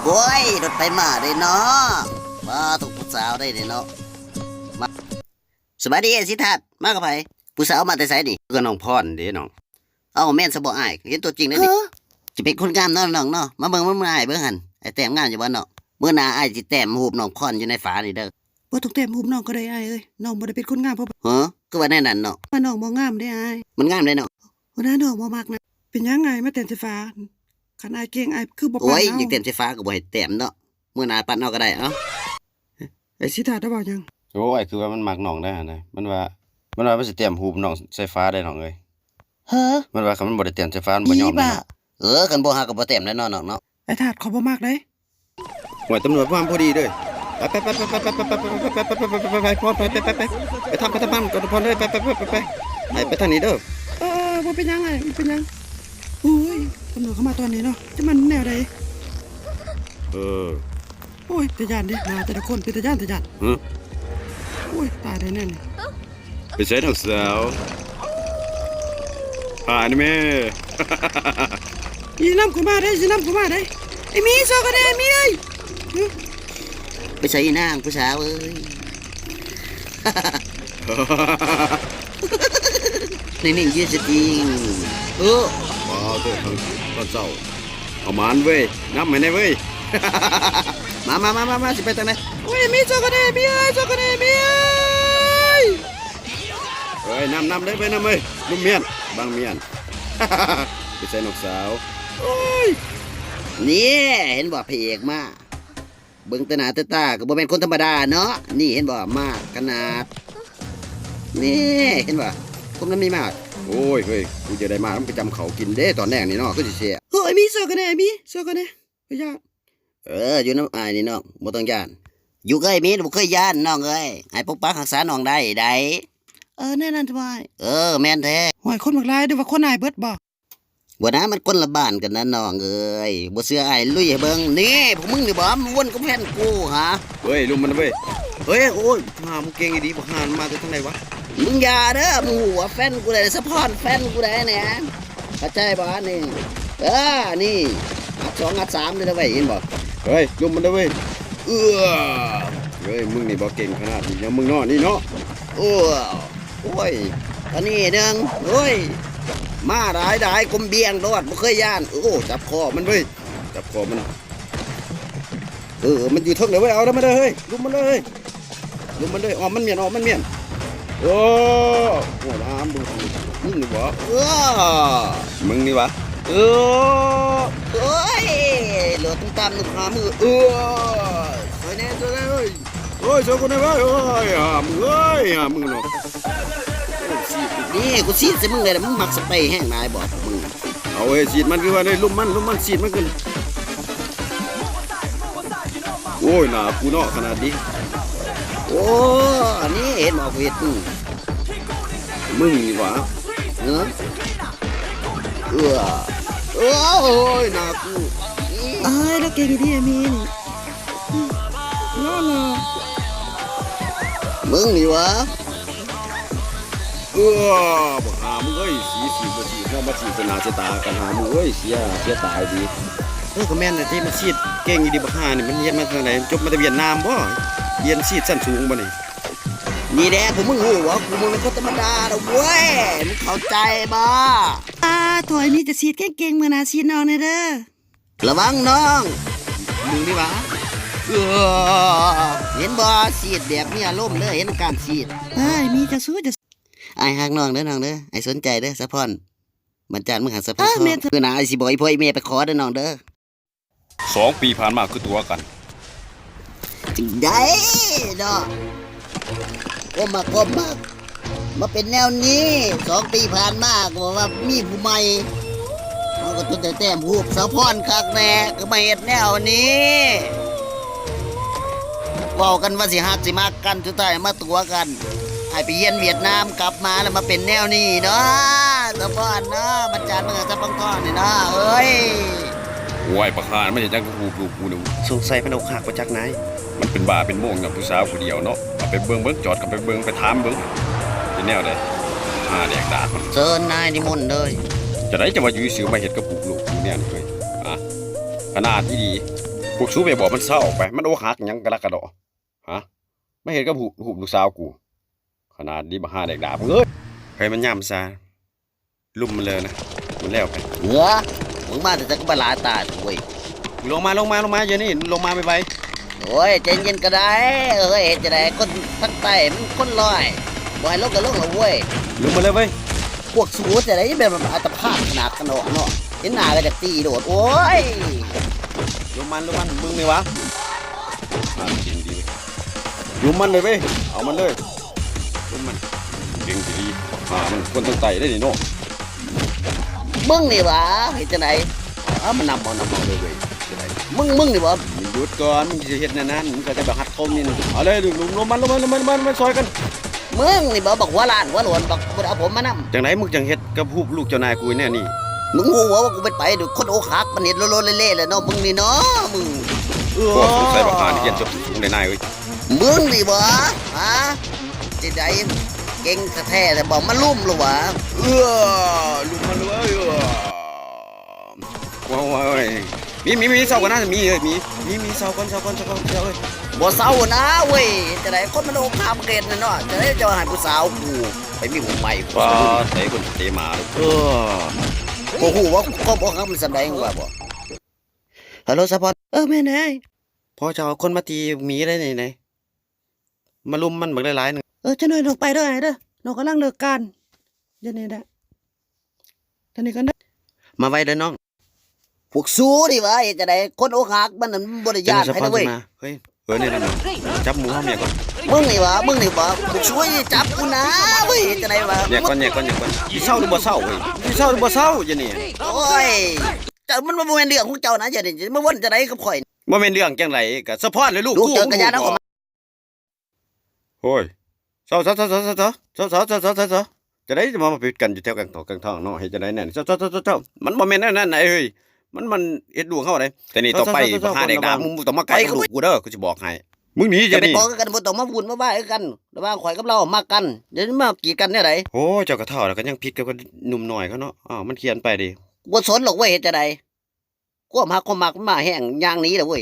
ໂອ້ຍ ລົດໄຟມາເດ້ເນາະ ວ້າ ຕົກຜູ້ສາວໄດ້ເດ້ເນາະ ມາ ສະບາຍດີອ້າຍສິທັດ ມາກັບໃຜ? ຜູ້ສາວມາແຕ່ໃສນີ້? ກັບນ້ອງພອນເດ້ນ້ອງ. ເອົ້າ ແມ່ນຊະບໍ່ອ້າຍ? ເຫັນຕົວຈິງແລ້ວນີ້. ເອີ ຈະເປັນຄົນງາມເນາະນ້ອງເນາະ ມາເບິ່ງ ມາເບິ່ງອ້າຍເບິ່ງຫັ້ນ ອ້າຍແຕ້ມງາມຢູ່ບໍ່ນ້ອງ? ມື້ໜ້າອ້າຍຊິແຕ້ມຮູບນ້ອງພອນຢູ່ໃນຝານີ້ເດີ. ບໍ່ຕ້ອງແຕ້ມຮູບນ້ອງກໍໄດ້ອ້າຍເອີຍ ນ້ອງບໍ່ໄດ້ເປັນຄົນງາມ. ເຮີ ຄືວ່າແນວນັ້ນເນາະ? ວ່ານ້ອງບໍ່ງາມເດ້ອ້າຍ. ມັນງາມເດ້ນ້ອງ. ໂອ້ ນ້ອງບໍ່ມັກນະ. ເປັນຫຍັງອ້າຍມາແຕ່ງໃສ່ຝາ? ຄັນອ້າຍເກັ່ງອ້າຍຄືບໍ່ປານເຮົາ. ໂອ້ຍ ຢາກແຕ້ມໃສ່ຝາກໍບໍ່ໃຫ້ແຕ້ມເນາະ ມື້ໜ້າປັດເອົາກໍໄດ້. ເອົ້າ ອ້າຍສິທັດເວົ້າຫຍັງ? ໂອ້ຍ ຄືວ່າມັນມັກນ້ອງໄດ໋ຫັ້ນນະ ມັນວ່າ ມັນວ່າມັນຊິແຕ້ມຮູບນ້ອງໃສ່ຝາໄດ໋ນ້ອງເອີຍ. ເຮີ ມັນວ່າຄັນມັນບໍ່ໄດ້ແຕ້ມໃສ່ຝາມັນບໍ່ຍອມເດ້. ເອີ ຄັນບໍ່ຮັກກໍບໍ່ແຕ້ມແຫຼະເນາະນ້ອງເນາະ. ອ້າຍທັດ ຂ້ອຍບໍ່ມັກເດ້. ໂອ້ຍ ຕຳຫຼວດມາພໍດີເດີ. ໄປ ໄປ ໄປ ໄປທາງ ໄປທາງບ້ານກ່ອນພອນເດີ. ໄປ ໄປ ໄປ ໄປ ໄປ ໄປທາງນີ້ເດີ. ເອີ ບໍ່ເປັນຫຍັງອ້າຍ ບໍ່ເປັນຫຍັງ. ໂອ້ຍ ຕຳຫຼວດເຂົ້າມາຕອນນີ້ເນາະ ຈະແມ່ນແນວໃດ? ເອີ ໂອ້ຍ ຕາຢ້ານເດ້ ໜ້າແຕ່ລະຄົນເປັນຕາຢ້ານ ຕາຢ້ານ. ຮະ ໂອ້ຍ ຕາຍແລ້ວແນວນີ້. ໄປໃສນ້ອງສາວ? ພານີ້ແມ່. ຊິນຳກູມາໄດ໋ ຊິນຳກູມາໄດ໋. ໄອ້ໝີ ຊ່ອຍຂ້ອຍແດ່ ໝີເອີຍ. ໄປໃສອີນາງຜູ້ສາວເອີຍ? ນິ່ງໆ ຢືນສະຕິງ. ເອີ ວ້າວ ເທີ ຕອນເຊົ້າ ເອົາໝານເວີຍ ນຳໃຫ້ແດ່ເວີຍ. ມາ ມາ ມາ ມາ ຊິໄປທາງໃດ? ໂອ້ຍ ໝີ ຊ່ອຍຂ້ອຍແດ່ ໝີເອີຍ ຊ່ອຍຂ້ອຍແດ່ ໝີເອີຍ. ເອີຍ ນຳ ນຳເດີເວີຍ ນຳເວີຍ ລຸມມຽນ ບັງມຽນ. ໄປໃສນ້ອງສາວ? ໂອ້ຍ ນີ້ ເຫັນບໍ່ ພະເອກມາ. ເບິ່ງແຕ່ໜ້າແຕ່ຕາກໍບໍ່ແມ່ນຄົນທຳມະດາເນາະ. ນີ້ເຫັນບໍ່ ມາກຂະໜາດ. ນີ້ເຫັນບໍ່ ຄົນມັນມີມາກ. ໂອ້ຍ ເຮີ້ຍ ກູຈະໄດ້ມານຳປະຈຳເຂົ້າກິນເດ້ຕອນແລງນີ້ເນາະ ຄືຊິແຊບ. ເຮີ້ຍ ມີຊ່ອຍກັນແດ່ ມີຊ່ອຍກັນແດ່ ຂ້ອຍຢ້ານ. ເອີ ຢູ່ນຳອ້າຍນີ້ນ້ອງ ບໍ່ຕ້ອງຢ້ານ. ຢູ່ໃກ້ມີ ບໍ່ເຄີຍຢ້ານນ້ອງເອີຍ. ອ້າຍປົກປັກຮັກສານ້ອງໄດ້ໃດ໋. ເອີ ແນວນັ້ນຕິອ້າຍ? ເອີ ແມ່ນແທ້. ໂອ້ຍ ຄົນບັກຫຼາຍ ຫຼືວ່າຄົນອ້າຍເບິດບໍ່? ບໍ່ນະ ມັນຄົນລະບ້ານກັນນະນ້ອງເອີຍ. ບໍ່ເຊື່ອອ້າຍລຸຍໃຫ້ເບິ່ງ. ນີ້ ພວກມຶງນີ້ບໍ່ ມາວົນກັບແຟນກູຫາ? ເຮີ້ຍ ລຸມມັນເວີຍ. ເຮີ້ຍ ໂອ້ຍ ຫາ ມຶງເກັ່ງອີ່ຫຼີ ບັກຫ່າ ມາແຕ່ທາງໃດວະ? ມຶງຢ່າເດີ ມຶງຮູ້ວ່າແຟນກູໃດ ສະພອນແຟນກູໃດແນ່ ເຂົ້າໃຈບໍ່? ນີ້ ເອີ ນີ້ ອັດສອງອັດສາມເດີເວີຍ ເຫັນບໍ່? ເຮີ້ຍ ລຸມມັນເດີເວີຍ. ເອື້ອ ເຮີ້ຍ ມຶງນີ້ບໍ່ເກັ່ງຂະໜາດນີ້ຫຍັງ ມຶງເນາະ ນີ້ເນາະ. ເອື້ອ ໂອ້ຍ ຕອນນີ້ໜຶ່ງ ໂອ້ຍ ມາຫຼາຍໆ ກົມບຽງໂລດ ບໍ່ເຄີຍຢ້ານ. ໂອ້ ຈັບຄໍມັນເວີຍ ຈັບຄໍມັນ. ເອີ ມັນຢູ່ເທິງເລີຍເວີຍ ເອົາມັນເລີຍເຮີ້ຍ ລຸມມັນເລີຍເຮີ້ຍ ລຸມມັນເລີຍ. ອ້ອມມັນມ້ຽນ ອ້ອມມັນມ້ຽນ. ໂອ້ ໂຫດຮ້າຍ ມຶງ ມຶງນີ້ຫວາ? ເອີ ມຶງນີ້ຫວາ? ເອີ ໂອ້ຍ ໂຫຼດຕາມໆ ລູກຫາມື. ເອີ ຊ່ອຍແດ່ ຊ່ອຍແດ່ເອີຍ. ໂອ້ຍ ຊ່ອຍກູແດ່ເວີຍ ໂອ້ຍ ຫາມຶງເອີຍ ຫາມຶງເນາະ. ນີ້ ກູສີດໃສ່ມຶງເລີຍ ມຶງມັກສະເປແຮງຫຼາຍບໍ່ມຶງ? ເອົາເອີຍ ສີດມັນຄືວ່າໄດ້ ລຸມມັນ ລຸມມັນ ສີດມັນຂຶ້ນ. ໂອ້ຍ ໜ້າກູເນາະ ຂະໜາດນີ້. ໂອ້ ອັນນີ້ເຫັນບໍ່ ກູເຮັດມຶງ ມຶງນີ້ຫວາ? ເອີ ເອີ ເອີ ໂອ້ຍ ໜ້າກູ. ອ້າຍ ລາວເກັ່ງດີ ອາມີນ. ລາລາ ມຶງນີ້ຫວາ? ເອີ ບັກຫາມຶງເອີຍ ສີສີບໍ່ສີ ມາ ມາສີໃສ່ໜ້າໃສ່ຕາກັນ ຫາມຶງເອີຍ ເສຍ ເສຍຕາຍດີ. ເອີ ກໍແມ່ນແຫຼະຕິ ມັນສີດເກັ່ງອີ່ຫຼີບັກຫ່ານີ້ ມັນຮຽນມາທາງໃດ? ຈົບມາແຕ່ຫວຽດນາມບໍ່? ຮຽນສີດຊັ້ນສູງບໍ່ນີ້? ນີ້ແຫຼະ ພວກມຶງຮູ້ບໍ່? ກູບໍ່ແມ່ນຄົນທຳມະດາດອກເວີຍ ມຶງເຂົ້າໃຈບໍ່? ອາ ໂທ້ ມີແຕ່ສີດເກັ່ງໆ ມື້ໜ້າສີດນ້ອງແດ່ເດີ. ລະວັງນ້ອງ ມຶງນີ້ຫວາ? ເອີ ເຫັນບໍ່? ສີດແບບມີອາລົມເດີ ເຫັນການສີດ. ເອີຍ ມີເຈົ້າຊູ້ ເຈົ້າ ອ້າຍຮັກນ້ອງເດີ ນ້ອງເດີ ອ້າຍສົນໃຈເດີ ສະພອນ ບັນຈານ ມຶງຫາສະພອນ. ເອີ ແມ່ນ ມື້ໜ້າອ້າຍຊິບອກອີ່ພໍ່ອີ່ແມ່ໄປຂໍເດີ ນ້ອງເດີ. ສອງປີຜ່ານມາຄືຕົວກັນ ຈັ່ງໃດເນາະ ຄວາມມັກ ຄວາມມັກ ມາເປັນແນວນີ້. ສອງປີຜ່ານມາກໍບອກວ່າມີຜູ້ໃໝ່ ເຮົາກໍຈົນໄດ້ແຕ້ມຮູບສາວພອນຄັກແນ່ ກໍມາເຮັດແນວນີ້. ເວົ້າກັນວ່າຊິຮັກຊິມັກກັນ ສຸດທ້າຍມາຕົວະກັນ. ອ້າຍໄປຮຽນຫວຽດນາມກັບມາແລ້ວມາເປັນແນວນີ້ເນາະ ສາວພອນເນາະ ບັນຈານ ເມືອງສະປອງທອງນີ້ເນາະ ເອີຍ. ໂອ້ຍ ບັກຫ່າ ມັນເຮັດຫຍັງກັບຮູບລູກກູນີ້? ສົງໄສມັນອົກຫັກບໍ່ຈັກນາຍ. ມັນເປັນບ້າເປັນໂມງຍ້ອນຜູ້ສາວຜູ້ດຽວເນາະ. ເອົາໄປເບິ່ງເບິ່ງ ຈອດເຂົ້າໄປເບິ່ງ ໄປຖາມເບິ່ງ ເປັນແນວໃດ ຫາແດກດາກມັນ. ເຊີນນາຍນິມົນເລີຍ. ຈັ່ງໃດຈັ່ງວ່າຢູ່ຊື່ມາເຮັດກັບລູກກູແນວນີ້ເວີຍ. ອາ ຂະໜາດອີ່ຫຼີ ໂກ ພວກສູໄປບອກມັນເຊົາໄປ ມັນອົກຫັກຫຍັງກະລະກະດໍ ຮະ ມາເຮັດກັບຮູບ ຮູບລູກສາວກູ ຂະໜາດນີ້ບັກຫ່າແດກດາບເອີຍ ໃຜມັນຍາມຊາ ລຸມມັນເລີຍນະ ມັນແລ້ວໄປ ເອີ ມຶງມາແຕ່ໃສກະມາຫຼາຍຕາເວີຍ ລົງມາ ລົງມາ ລົງມາ ດຽວນີ້ ລົງມາໄວໆ ໂອ້ຍ ໃຈເຢັນກະໄດ້ ເອີຍ ເຮັດຈັ່ງໃດ ຄົນທາງໃຕ້ມັນຄົນລອຍ ບໍ່ໃຫ້ລົງກະລົງລະເວີຍ ລົງມາເລີຍເວີຍ ພວກສູຈັ່ງໃດແບບອັດຕະພາບຂະໜາດກະເນາະ ເນາະ ເຫັນໜ້າກະຢາກຕີໂລດ ໂອ້ຍ ລົງມາ ລົງມາ ມຶງນີ້ຫວາ ອ່າ ເກັ່ງດີເວີຍ ລຸມມັນເລີຍເວີຍ ເອົາມັນເລີຍ ລຸມມັນ ເກັ່ງດີ ອ່າ ມັນຄົນທາງໃຕ້ເດ້ນີ້ເນາະ ມຶງນີ້ຫວາ ເຮັດຈັ່ງໃດ ເອົາ ມັນນຳເອົາ ນຳເອົາເລີຍເວີຍ ຈັ່ງໃດ ມຶງ ມຶງນີ້ຫວາ ຢຸດກ່ອນ ມຶງຊິເຮັດແນວນັ້ນ ມຶງກະຈະໄປຮັດຄອມເມັນ ເອົາເລີຍ ລຸມ ລຸມ ລຸມມັນ ລຸມມັນ ລຸມມັນ ລຸມມັນ ຊ່ອຍກັນ ມຶງນີ້ບໍ່ ບັກຫົວລ້ານຫົວໂຫຼນ ບັກບໍ່ໄດ້ເອົາຜົມມານຳ ຈັ່ງໃດມຶງຈັ່ງເຮັດກັບຮູບລູກເຈົ້ານາຍກູແນວນີ້ ມຶງຮູ້ບໍ່ວ່າກູເປັນໃຜ ຄົນອົກຫັກ ມັນເຮັດໂລໆເລໆແຫຼະເນາະ ມຶງນີ້ເນາະ ມຶງ ເອີ ພວກສົງໄສບັກຫ່ານີ້ຮຽນຈົບສູງໄດ໋ນາຍເອີຍ ມຶງນີ້ບໍ່ ຮະ ຊິໄດ້ເກັ່ງແທ້ໆແທ້ບໍ່ ມາລຸມລະຫວາ ເອີ ລຸມມາເລີຍ ເອີ ໂອ້ຍ ມີ ມີ ມີ ເຊົາກ່ອນນະ ມີເອີຍ ມີ ມີ ມີ ເຊົາກ່ອນ ເຊົາກ່ອນ ເຊົາກ່ອນ ເຊົາເອີຍ ບໍ່ເຊົານະເວີຍ ຈັ່ງໃດ ຄົນມັນອົກຫັກເຮັດນັ້ນເນາະ ຈັ່ງໃດຈະໃຫ້ຜູ້ສາວກູໄປມີຜູ້ໃໝ່ ປາດ ເຕະຄົນເຕະໝາ ເອີ ບໍ່ຮູ້ວ່າຄວາມອົກຫັກມັນສ່ຳໃດ ຫວາບໍ່ ຮັລໂຫຼ ສາວພອນ ເອີ ແມ່ນເອີຍ ພໍ່ເຈົ້າເອົາຄົນມາຕີໝີໄດ໋ນີ້ ມາລຸມມັນບັກຫຼາຍໆໜຶ່ງ ເອີ ຈັກໜ້ອຍນ້ອງໄປເດີອ້າຍເດີ ນ້ອງກຳລັງເລີກການ ດຽວນີ້ແຫຼະ ດຽວນີ້ກ່ອນເດີ ມາໄວເດີນ້ອງ ພວກສູນີ້ຫວາ ເຮັດຈັ່ງໃດ ຄົນອົກຫັກມັນ ມັນບໍ່ໄດ້ຢ້ານໃຜເລີຍເວີຍ ເຮີ້ຍ ເອີ ນີ້ນະ ຈັບໝູເຮົາເມຍກ່ອນ ມຶງນີ້ຫວາ ມຶງນີ້ຫວາ ພວກສູຢ່າຈັບກູນະເວີຍ ເຮັດຈັ່ງໃດຫວາ ແຍກກ່ອນ ແຍກກ່ອນ ແຍກກ່ອນ ຊິເຊົາຫຼືບໍ່ເຊົາເຮີ້ຍ ຊິເຊົາຫຼືບໍ່ເຊົາ ດຽວນີ້ ໂອ້ຍ ເຈົ້າ ມັນບໍ່ແມ່ນເລື່ອງຂອງເຈົ້ານະ ດຽວນີ້ ມາວົນຈັ່ງໃດກັບຂ້ອຍ ບໍ່ແມ່ນເລື່ອງຈັ່ງໃດ ກະສະພອນແລະລູກກູ ລູກເຈົ້າກະຢ່ານຳເຂົາມາ ໂອ້ຍ ເຊົາ ເຊົາ ເຊົາ ເຊົາ ຈັ່ງໃດຈະມາຜິດກັນຢູ່ແຖວກາງຖອກກາງທາງເນາະ ເຮັດຈັ່ງໃດແນ່ ເຊົາ ເຊົາ ເຊົາ ເຈົ້າ ມັນບໍ່ແມ່ນແນວນັ້ນນາເອີຍ ມັນ ມັນເຮັດລູກເຮົາໃດ໋ ແຕ່ນີ້ຕໍ່ໄປບັກຫ່າແດກດາບ ມຶງບໍ່ຕ້ອງມາໃກ້ກັບລູກກູເດີ ກູຊິບອກໃຫ້ ມຶງໜີ ຢ່າໄປບອກກັນ ບໍ່ຕ້ອງມາວຸ່ນມາວາຍກັນ ລະຫວ່າງຂ້ອຍກັບລາວມັກກັນ ຢ່າມາກີດກັນແນວໃດ ໂອ້ຍ ເຈົ້າກະເຖົ້າແລ້ວ ກະຍັງຜິດກັບໜຸ່ມນ້ອຍເຂົາເນາະ ອ້າວ ມັນຂຽນໄປເດ ບໍ່ສົນດອກເວີຍ ເຮັດຈັ່ງໃດ ຄວາມຮັກຄວາມມັກມັນມາແຮງ ຍ່າງໜີລະເວີຍ